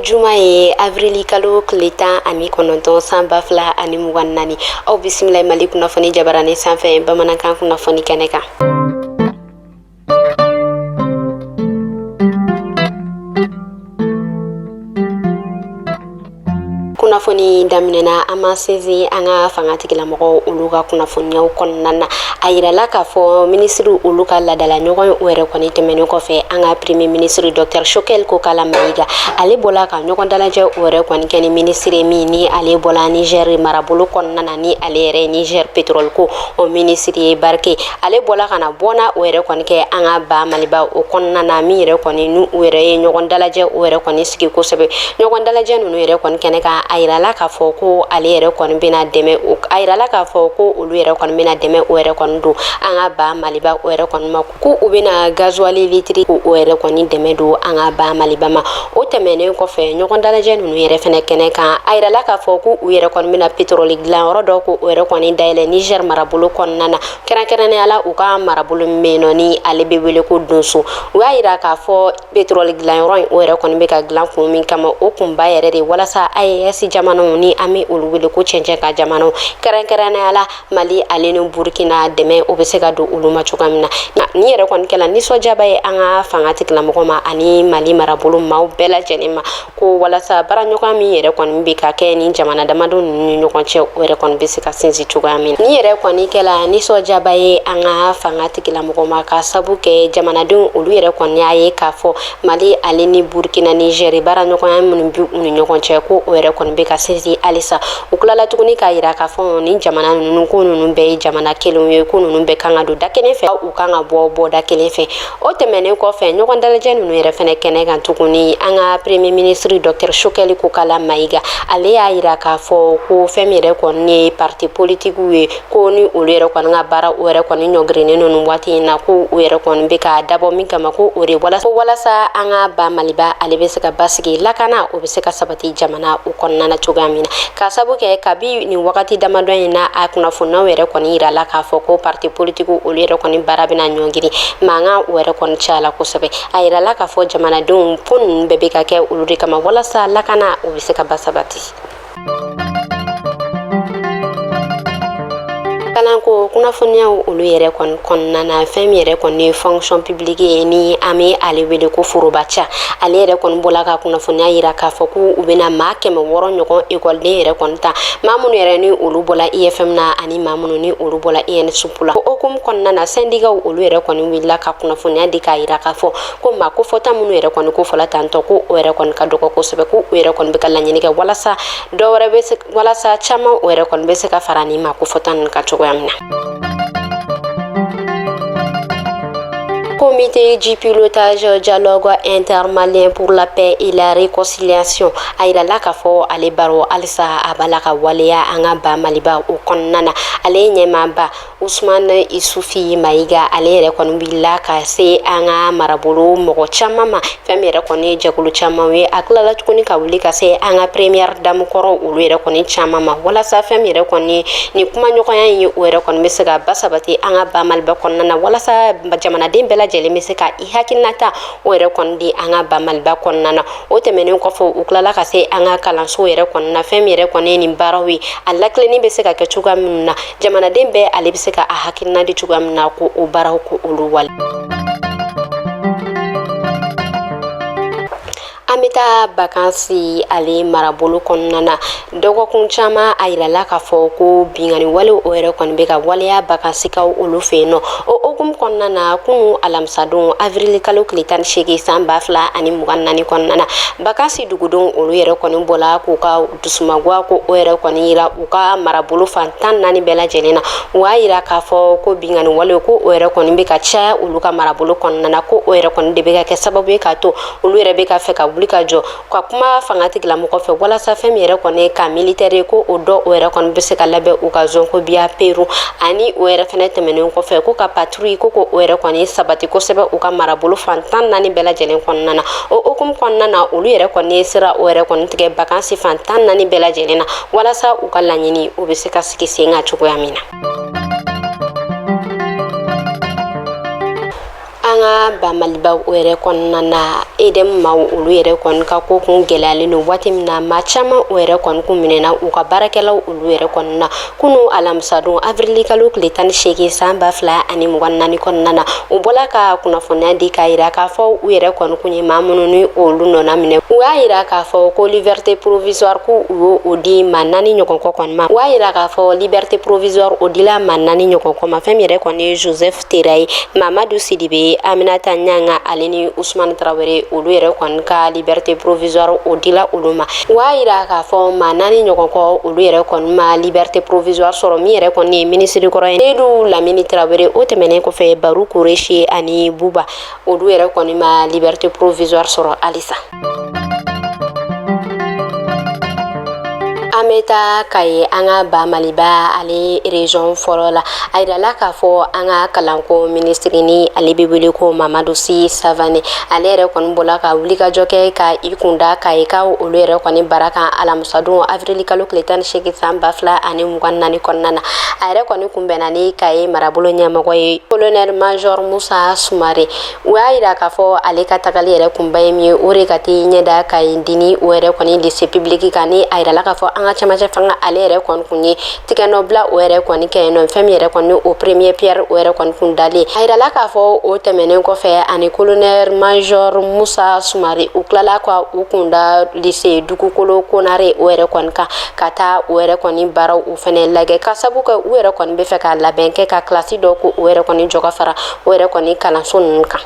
Juma ye, avril kalo tile 19, san 2024. Aw bisimila Mali kunnafoni jabarani sanfɛ, bamanankan kunnafoni kɛnɛ kan. Kunnafoni daminɛna, an ma sinsin an ka fanga tigilamɔgɔw olu ka kunnafoniyaw kɔnɔna na. A yirala k'a fɔ minisiri olu ka ladala ɲɔgɔn ye, o yɛrɛ kɔni tɛmɛnen kɔfɛ, an ka premier ministre Docteur Choguel Kokalla Maïga, ale bɔla ka ɲɔgɔn dalajɛ o yɛrɛ kɔni kɛ ni minisiri min ni ale bɔla Niger marabolo kɔnɔna na, ni ale yɛrɛ ye Niger pétrole ko o minisiri ye. Barike ale bɔla ka na bɔna o yɛrɛ kɔni kɛ an ka ba Maliba o kɔnɔna na, min yɛrɛ kɔni n'u yɛrɛ ye ɲɔgɔn dalajɛ o yɛrɛ kɔni sigi kosɛbɛ. Ɲɔgɔn dalajɛ ninnu yɛrɛ kɔni kɛnɛ kan, a yirala k'a fɔ ko ale yɛrɛ kɔni bɛna dɛmɛ, a yirala k'a fɔ ko olu yɛrɛ kɔni bɛna dɛmɛ o yɛrɛ kɔni don an ka ba Maliba o yɛrɛ kɔni ma, ko u bɛna gazuwali litiri ko o yɛrɛ kɔni dɛmɛ don an ka ba Maliba ma. O tɛmɛnen kɔfɛ, ɲɔgɔn dalajɛ ninnu yɛrɛ fɛnɛ kɛnɛ kan, a yirala k'a fɔ ko u yɛrɛ kɔni bɛna petrɔli dilanyɔrɔ dɔ ko o yɛrɛ kɔni dayɛlɛ Niger marabolo kɔnɔna na, kɛrɛnkɛrɛnnenya la u ka marabolo min bɛ yen nɔ, ni ale bɛ wele ko Donso. U y'a yira k'a fɔ petrɔli dilanyɔrɔ in, o yɛrɛ kɔni bɛ ka dilan kun min kama, o kunba yɛrɛ de walasa AES jamanaw, ni an bɛ olu wele ko cɛncɛn kan jamanaw, kɛrɛnkɛrɛnnenya la Mali ale ni Burkina, dɛmɛ o bɛ se ka don olu ma cogoya min na. Nin yɛrɛ kɔni kɛla nisɔndiyaba ye an ka fanga tigilamɔgɔ ma ani Mali marabolo maaw bɛɛ lajɛlen ma, ko walasa baaraɲɔgɔn min yɛrɛ kɔni bɛ ka kɛ ni jamana damadɔ ninnu ni ɲɔgɔn cɛ, o yɛrɛ kɔni bɛ se ka sinsin cogoya min na. Nin yɛrɛ kɔni kɛla nisɔndiyaba ye an ka fanga tigilamɔgɔ ma, ka sabu kɛ jamanadenw olu yɛrɛ kɔni y'a ye k'a fɔ Mali ale ni Burkina, Niger baaraɲɔgɔnya minnu bɛ u ni ɲɔgɔn cɛ, ko o yɛrɛ kɔni bɛ ka sinsin halisa. U tilala tuguni k'a yira k'a fɔ ni jamana ninnu, ko ninnu bɛɛ ye jamana kelenw ye, ko ninnu bɛɛ kan ka don da kelen fɛ, u kan ka bɔ bɔda kelen fɛ. O tɛmɛnen kɔfɛ, ɲɔgɔn dalajɛ ninnu yɛrɛ fɛnɛ kɛnɛ kan tuguni, an ka premier ministre Docteur Choguel Kokalla Maïga, ale y'a yira k'a fɔ ko fɛn min yɛrɛ kɔni ye parti politikiw ye, ko ni olu yɛrɛ kɔni ka baara o yɛrɛ kɔni ɲɔgirinnen ninnu waati in na, ko u yɛrɛ kɔni bɛ ka dabɔ min kama, ko o de walasa an ka ba Maliba ale bɛ se ka basigi, lakana o bɛ se ka sabati jamana o kɔnɔna na cogoya min na, k'a sabu kɛ kabi nin wagati damadɔ in na, a kunnafoniyaw yɛrɛ kɔni yirala k'a fɔ ko parti politikiw olu yɛrɛ kɔni baara bɛna ɲɔngiri, mankan o yɛrɛ kɔni cayala kosɛbɛ. A yirala k'a fɔ jamanadenw ko ninnu bɛɛ bɛ ka kɛ olu de kama walasa lakana o bɛ se ka basabati. Kalanko kunnafoniyaw olu yɛrɛ kɔni kɔnɔna na, fɛn min yɛrɛ kɔni ye fonction publique ye, ni an bɛ ale wele ko forobaca, ale yɛrɛ kɔni bɔla ka kunnafoniya yira k'a fɔ ko u bɛna maa 600 ɲɔgɔn ekɔliden yɛrɛ kɔni ta, maa minnu yɛrɛ ni olu bɔla IFM na ani maa minnu ni olu bɔla ENSUP la. O hukumu kɔnɔna na, sɛndikaw olu yɛrɛ kɔni wulila ka kunnafoniya di k'a yira k'a fɔ ko maa kofɔta minnu yɛrɛ kɔni ko fɔla tantɔ, ko o yɛrɛ kɔni ka dɔgɔ kosɛbɛ, ko u yɛrɛ kɔni bɛ ka laɲini kɛ walasa dɔ wɛrɛ bɛ se, walasa caman o yɛrɛ kɔni bɛ se ka fara nin maa kofɔta ninnu kan cogoya min na. Comité du pilotage dialogue intermalien pour la paix et la réconciliation, a yirala k'a fɔ ale baro halisa a b'a la ka waleya an ka ba Maliba o kɔnɔna na. Ale ɲɛmaaba Usman Isufi Mayiga, ale yɛrɛ kɔni wulila ka se an ka marabolo mɔgɔ caman ma, fɛn min yɛrɛ kɔni ye jɛkulu caman ye. A tilala tuguni ka wuli ka se an ka première dame kɔrɔ olu yɛrɛ kɔni caman ma, walasa fɛn min yɛrɛ kɔni ni kumaɲɔgɔnya in ye, o yɛrɛ kɔni bɛ se ka basabati an ka ba Maliba kɔnɔna na, walasa jamanaden bɛɛ lajɛlen bɛ se ka i hakilinata o yɛrɛ kɔni di an ka ba Maliba kɔnɔna na. O tɛmɛnen kɔfɛ, u tilala ka se an ka kalanso yɛrɛ kɔnɔna na, fɛn min yɛrɛ kɔni ye nin baaraw ye, a lakilenni bɛ se ka kɛ cogoya minnu na, jamanaden bɛɛ ale bɛ se ka a hakilina di cogoya min na, ko o baaraw ko olu wale. An bɛ taa Bakansi ale marabolo kɔnɔna na. Dɔgɔkun caman, a yirala k'a fɔ ko binkanni wale o yɛrɛ kɔni bɛ ka waleya Bakansikaw olu fɛ yen nɔ. O hukumu kɔnɔna na, kunu alamisadon, avril kalo tile 18, san 2024 kɔnɔna na, Bakansi dugudenw olu yɛrɛ kɔni bɔla k'u ka dusumagoya ko o yɛrɛ kɔni yira u ka marabolo fan 14 bɛɛ lajɛlen na. U y'a yira k'a fɔ ko binkanni wale ko o yɛrɛ kɔni bɛ ka caya olu ka marabolo kɔnɔna na, ko o yɛrɛ kɔni de bɛ ka kɛ sababu ye k'a to olu yɛrɛ bɛ ka fɛ ka wuli ka jɔ ka kuma fanga tigilamɔgɔ fɛ, walasa fɛn min yɛrɛ kɔni ka militaire ye, ko o dɔ o yɛrɛ kɔni bɛ se ka labɛn u ka zone Kobiya Peru. Ani o yɛrɛ fɛnɛ tɛmɛnen kɔfɛ, ko ka patrouille ko o yɛrɛ kɔni sabati kosɛbɛ u ka marabolo fan 14 bɛɛ lajɛlen kɔnɔna na. O hukumu kɔnɔna na, olu yɛrɛ kɔni ye sira o yɛrɛ kɔni tigɛ Bakansi fan 14 bɛɛ lajɛlen na, walasa u ka laɲini o bɛ se ka sigi sen kan cogoya min na. An An ka ba Maliba o yɛrɛ kɔnɔna na, EDM maaw olu yɛrɛ kɔni ka ko kun gɛlɛyalen don waati min na, maa caman o yɛrɛ kɔni kun minɛna u ka baarakɛlaw olu yɛrɛ kɔni na kunu alamisadon avril kalo tile 18 san 2024 kɔnɔna na. U bɔla ka kunnafoniya di k'a yira k'a fɔ u yɛrɛ kɔni kun ye maa minnu ni olu nɔna minɛ. U y'a yira k'a fɔ ko liberté provisoire ko u y'o o di maa naani ɲɔgɔn kɔ kɔni ma. U y'a yira k'a fɔ liberté provisoire o dila maa naani ɲɔgɔn kɔ ma, fɛn min yɛrɛ kɔni ye Joseph Tera ye, Mamadu Sidibe, Aminata Ɲanga ale ni Usman Tarawele, olu yɛrɛ kɔni ka liberté provisoire o dila olu ma. U y'a yira k'a fɔ maa naani ɲɔgɔn kɔ olu yɛrɛ kɔni ma liberté provisoire sɔrɔ, min yɛrɛ kɔni ye minisiri kɔrɔ ye Seyidu Lamini Tarawele, o tɛmɛnen kɔfɛ Baru Kuresi ani Buba, olu yɛrɛ kɔni ma liberté provisoire sɔrɔ halisa. An bɛ taa Kayi, an ka ba Maliba ale région fɔlɔ la. A yirala k'a fɔ an ka kalanko minisiri ni ale bɛ wele ko Mamadu Si Savane, ale yɛrɛ kɔni bɔla ka wulikajɔ kɛ ka i kunda Kayikaw olu yɛrɛ kɔni bara kan alamisadon avril kalo tile 18 san 2024 kɔnɔna na. A yɛrɛ kɔni kunbɛnna ni Kayi marabolo ɲɛmɔgɔ ye, colonel major Musa Sumare. U y'a yira k'a fɔ ale ka tagali yɛrɛ kunba ye min ye, o de ka t'i ɲɛda Kayi dini o yɛrɛ kɔni lycée public kan, ni a yirala k'a fɔ an ka cɛmancɛ fanga ale yɛrɛ kɔni kun ye tigɛnɔbila o yɛrɛ kɔni kɛ yen nɔ, fɛn min yɛrɛ kɔni o premier pierre o yɛrɛ kɔni kun dalen. A yirala k'a fɔ o tɛmɛnen kɔfɛ, ani colonel major Musa Sumare, u tilala ka u kunda lycée Dugukolo Konare o yɛrɛ kɔni kan, ka taa o yɛrɛ kɔni baaraw o fɛnɛ lajɛ, ka sabu kɛ u yɛrɛ kɔni bɛ fɛ ka labɛn kɛ ka kilasi dɔ ko o yɛrɛ kɔni jɔ ka fara o yɛrɛ kɔni kalanso ninnu kan.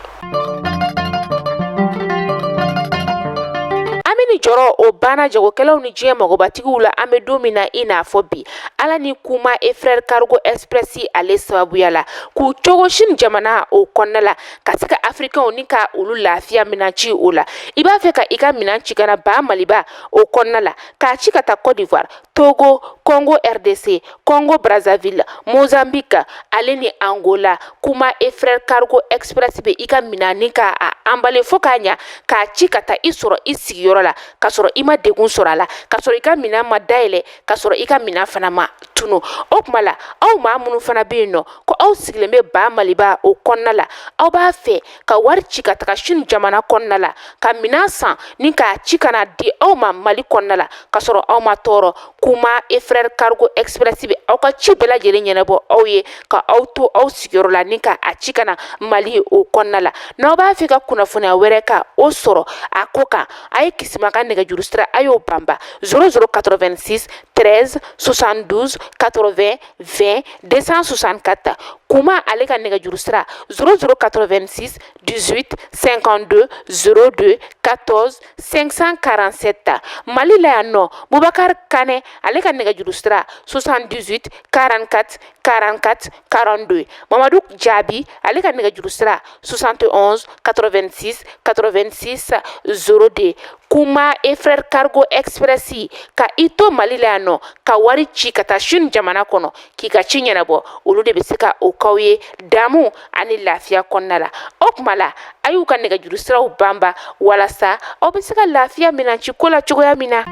An bɛ ni jɔrɔ o banna jagokɛlaw ni diɲɛ magobatigiw la. An bɛ don min na i n'a fɔ bi, ala ni Kuma et Frères Cargo Express ale sababuya la, k'u cogo Chine jamana o kɔnɔna la, ka se ka afirikɛnw ni ka olu lafiya minɛn ci o la. I b'a fɛ ka i ka minɛn ci ka na ba Maliba o kɔnɔna la, k'a ci ka taa Côte d'Ivoire, Togo, Congo RDC, Congo Brazzaville, Mozambique ale ni Angola, Kuma et Frères Cargo Express bɛ i ka minɛn ni ka a emballer fo k'a ɲa, k'a ci ka taa i sɔrɔ i sigiyɔrɔ la, ka sɔrɔ i ma degun sɔrɔ a la, ka sɔrɔ i ka minɛn ma dayɛlɛ, ka sɔrɔ i ka minɛn fana ma tunu. O tuma la, aw maa minnu fana bɛ yen nɔ ko aw sigilen bɛ ba Maliba o kɔnɔna la, aw b'a fɛ ka wari ci ka taga Chine jamana kɔnɔna la ka minɛn san ni k'a ci ka na di aw ma Mali kɔnɔna la, ka sɔrɔ aw ma tɔɔrɔ, Kuma et Frères Cargo Express bɛ aw ka ci bɛɛ lajɛlen ɲɛnabɔ aw ye, ka aw to aw sigiyɔrɔ la ni ka a ci ka na Mali o kɔnɔna la. N'aw b'a fɛ ka kunnafoniya wɛrɛ ka o sɔrɔ a ko kan, a ye Kisima ka nɛgɛjuru sira a y'o banba 00 86 13 72 80 20 264. Kuma ale ka nɛgɛjuru sira 00 86 18 52 02 14 547. Mali la yan nɔ, Bubakari Kanɛ ale ka nɛgɛjuru sira 78 44 44 42. Mamadu Jaabi ale ka nɛgɛjuru sira 71 86 86 02. Kuma et Frères Cargo Express, ka i to Mali la yan nɔ ka wari ci ka taa Chine jamana kɔnɔ k'i ka ci ɲɛnabɔ, olu de bɛ se ka o k'aw ye damu ani lafiya kɔnɔna la. O tuma la, a y'u ka nɛgɛjuru siraw banba walasa aw bɛ se ka lafiya minɛn ci ko la cogoya min na.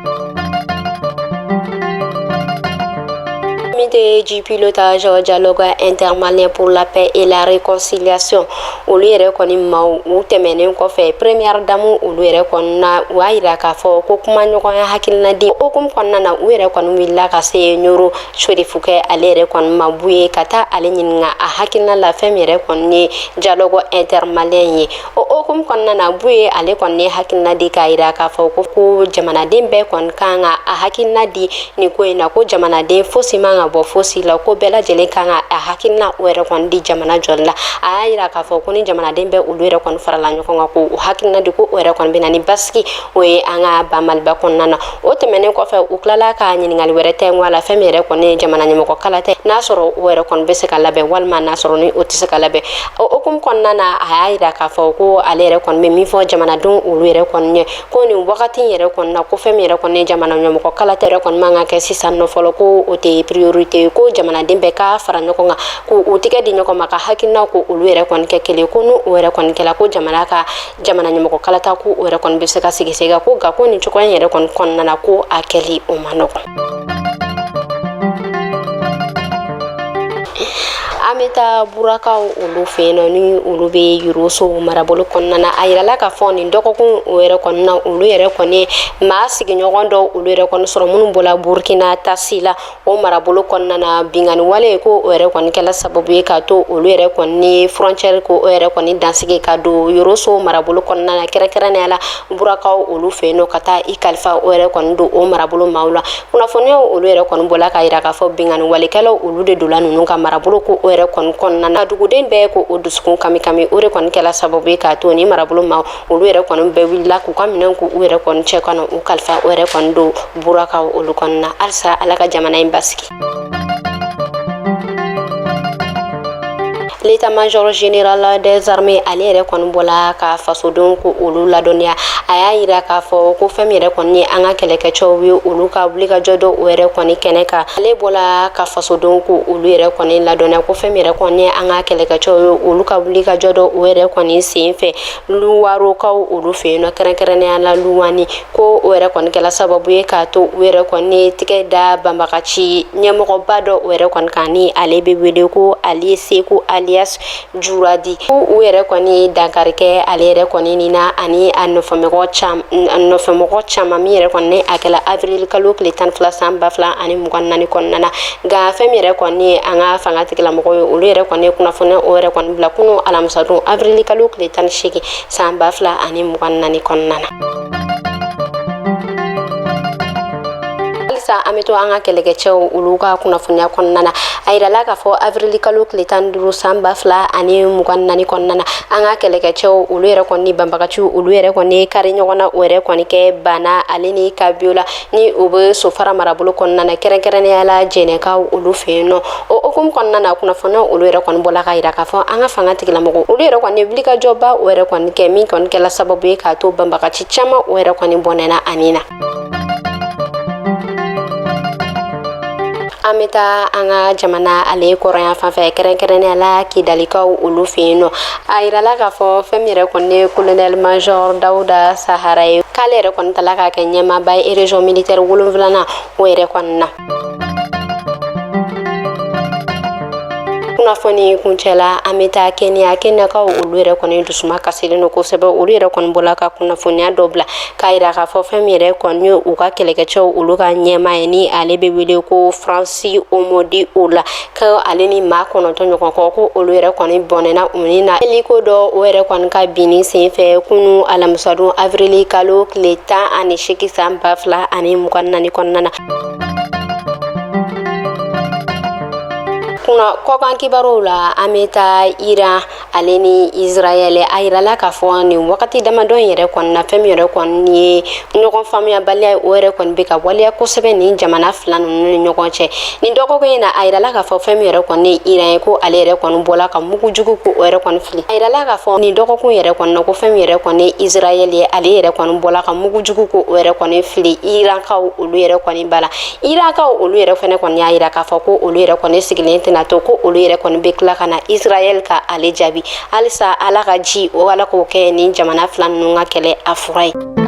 Comité du pilotage dialogue intermalien pour la paix et la réconciliation olu yɛrɛ kɔni maaw u tɛmɛnen kɔfɛ première dame olu yɛrɛ kɔni na, u y'a yira k'a fɔ ko kumaɲɔgɔnya hakilina di hukumu kɔnɔna na, u yɛrɛ kɔni wulila ka se Ɲoro Serifukɛ ale yɛrɛ kɔni ma Buye, ka taa ale ɲininka a hakilina la fɛn min yɛrɛ kɔni ye dialogue intermalien ye. O hukumu kɔnɔna na, Buye ale kɔni ye hakilina di k'a yira k'a fɔ ko jamanaden bɛɛ kɔni kan ka a hakilina di nin ko in na, ko jamanaden fosi man ka bɔ fosi la, ko bɛɛ lajɛlen kan ka a hakilina o yɛrɛ kɔni di jamana jɔli la. A y'a yira k'a fɔ ko ni jamanaden bɛɛ olu yɛrɛ kɔni farala ɲɔgɔn kan ko o hakilina di, ko o yɛrɛ kɔni bɛ na ni basigi o ye an ka ba Maliba kɔnɔna na. O tɛmɛnen kɔfɛ, u tilala ka ɲininkali wɛrɛ tɛ a la, fɛn min yɛrɛ kɔni ye jamana ɲɛmɔgɔ kalata, n'a sɔrɔ o yɛrɛ kɔni bɛ se ka labɛn walima n'a sɔrɔ ni o tɛ se ka labɛn. O hukumu kɔnɔna na, a y'a yira k'a fɔ ko ale yɛrɛ kɔni bɛ min fɔ jamanadenw olu yɛrɛ kɔni ye, ko nin wagati yɛrɛ kɔni na, ko fɛn min yɛrɛ kɔni ye jamana ɲɛmɔgɔ kalata yɛrɛ kɔni man ka kɛ sisan nɔ fɔlɔ, ko o tɛ priorité ye, ko jamanaden bɛɛ ka fara ɲɔgɔn kan k'u tɛgɛ di ɲɔgɔn ma ka hakilinaw ko olu yɛrɛ kɔni kɛ kelen, ko n'o yɛrɛ kɔni kɛla, ko jamana ka jamana ɲɛmɔgɔ kalata ko o yɛrɛ kɔni bɛ se ka sigi sen kan, ko nka ko nin cogoya in yɛrɛ kɔni kɔnɔna na, ko a kɛli o man nɔgɔn. An bɛ An bɛ taa Burakaw olu fɛ yen nɔ, ni olu bɛ Yoroso marabolo kɔnɔna na. A yirala k'a fɔ nin dɔgɔkun o yɛrɛ kɔnɔna na, olu yɛrɛ kɔni maa sigiɲɔgɔn dɔw olu yɛrɛ kɔni sɔrɔ minnu bɔla Burkina tasi la o marabolo kɔnɔna na. Binkanni wale ko o yɛrɛ kɔni kɛla sababu ye k'a to olu yɛrɛ kɔni frontière ko o yɛrɛ kɔni dansigi ka don Yoroso marabolo kɔnɔna na, kɛrɛnkɛrɛnnenya la Burakaw olu fɛ yen nɔ, ka taa i kalifa o yɛrɛ kɔni don o marabolo maaw la. Kunnafoniyaw olu yɛrɛ kɔni bɔla k'a yira k'a fɔ binkanni walekɛlaw olu de donna ninnu ka marabolo ko o yɛrɛ kɔni kɔnɔna na. Duguden bɛɛ ko o dusukun kamikami, o de kɔni kɛla sababu ye k'a to ni marabolo maaw olu yɛrɛ kɔni bɛɛ wulila k'u ka minɛn k'u yɛrɛ kɔni cɛ ka na u kalifa o yɛrɛ kɔni don Burakaw olu kɔni na. Halisa Ala ka jamana in basigi. L'état-major général des armées, ale yɛrɛ kɔni bɔla ka fasodenw ko olu ladɔnniya. A y'a yira k'a fɔ ko fɛn min yɛrɛ kɔni ye an ka kɛlɛkɛcɛw ye, olu ka wulikajɔ dɔ o yɛrɛ kɔni kɛnɛ kan. Ale bɔla ka fasodenw ko olu yɛrɛ kɔni ladɔnniya ko fɛn min yɛrɛ kɔni ye an ka kɛlɛkɛcɛw ye, olu ka wulikajɔ dɔ o yɛrɛ kɔni sen fɛ Luwarokaw olu fɛ yen nɔ, kɛrɛnkɛrɛnnenya la Luwani, ko o yɛrɛ kɔni kɛla sababu ye k'a to u yɛrɛ kɔni tigɛ da banbagaci ɲɛmɔgɔba dɔ o yɛrɛ kɔni kan, ni ale bɛ wele ko Ali Seku alias Juradi. Ko u yɛrɛ kɔni dankari kɛ ale yɛrɛ kɔni ni na ani a nɔfɛmɔgɔ caman, min yɛrɛ kɔni a kɛla avril kalo tile 12 san 2024 kɔnɔna na. Nka fɛn min yɛrɛ kɔni ye an ka fanga tigilamɔgɔw ye, olu yɛrɛ kɔni kunnafoni o yɛrɛ kɔni bila kunu alamisadon avril kalo tile 18 san 2024 kɔnɔna na. Halisa an bɛ to an ka kɛlɛkɛcɛw olu ka kunnafoniya kɔnɔna na. A yirala k'a fɔ avril kalo tile 15 san 2024 kɔnɔna na, an ka kɛlɛkɛcɛw olu yɛrɛ kɔni banbagaciw olu yɛrɛ kɔni kari ɲɔgɔn na o yɛrɛ kɔni kɛ Bana ale ni Kabiola, ni o bɛ Sofara marabolo kɔnɔna na, kɛrɛnkɛrɛnnenya la Jɛnɛkaw olu fɛ yen nɔ. O hukumu kɔnɔna na, kunnafoniya olu yɛrɛ kɔni bɔla k'a yira k'a fɔ an ka fanga tigilamɔgɔw olu yɛrɛ kɔni wulikajɔba o yɛrɛ kɔni kɛ, min kɔni kɛla sababu ye k'a to banbagaci caman o yɛrɛ kɔni bɔnɛna a ni na. An bɛ taa an ka jamana ale kɔrɔnya fan fɛ, kɛrɛnkɛrɛnnenya la Kidalikaw olu fɛ yen nɔ. A yirala k'a fɔ fɛn min yɛrɛ kɔni ye colonel major Dawuda Sahara ye, k'ale yɛrɛ kɔni tala k'a kɛ ɲɛmaaba ye région militaire wolonwulanan o yɛrɛ kɔni na. Kunnafoni kuncɛla, an bɛ taa Kenya. Kenyakaw olu yɛrɛ kɔni dusuma kasilen don kosɛbɛ. Olu yɛrɛ kɔni bɔla ka kunnafoniya dɔ bila k'a yira k'a fɔ fɛn min yɛrɛ kɔni ye u ka kɛlɛkɛcɛw olu ka ɲɛmaa ye, ni ale bɛ wele ko Francis Omondi Ola, ko ale ni maa 9 ɲɔgɔn kɔ, ko olu yɛrɛ kɔni bɔnɛna u ni na hélico dɔ o yɛrɛ kɔni ka binni senfɛ kunu alamisadon avrili kalo tile 18 san 2024 kɔnɔna na. Kunna kɔkan kibaruw la, an bɛ taa Iran ale ni Israɛl. A yirala k'a fɔ nin wagati damadɔ in yɛrɛ kɔni na, fɛn min yɛrɛ kɔni ye ɲɔgɔn faamuyabaliya ye, o yɛrɛ kɔni bɛ ka waleya kosɛbɛ nin jamana fila ninnu ni ɲɔgɔn cɛ. Nin dɔgɔkun in na, a yirala k'a fɔ fɛn min yɛrɛ kɔni ye Iran ye, ko ale yɛrɛ kɔni bɔla ka mugu jugu ko o yɛrɛ kɔni fili. A yirala k'a fɔ nin dɔgɔkun yɛrɛ kɔni na, ko fɛn min yɛrɛ kɔni ye Israɛl ye, ale yɛrɛ kɔni bɔla ka mugu jugu ko o yɛrɛ kɔni fili Irankaw olu yɛrɛ kɔni ba la. Irankaw olu yɛrɛ fɛnɛ kɔni y'a yira k'a fɔ ko olu yɛrɛ kɔni sigilen tɛna to, ko olu yɛrɛ kɔni bɛ tila ka na Israɛl ka ale jaabi. Halisa Ala ka ji o Ala k'o kɛ nin jamana fila ninnu ka kɛlɛ a fura ye.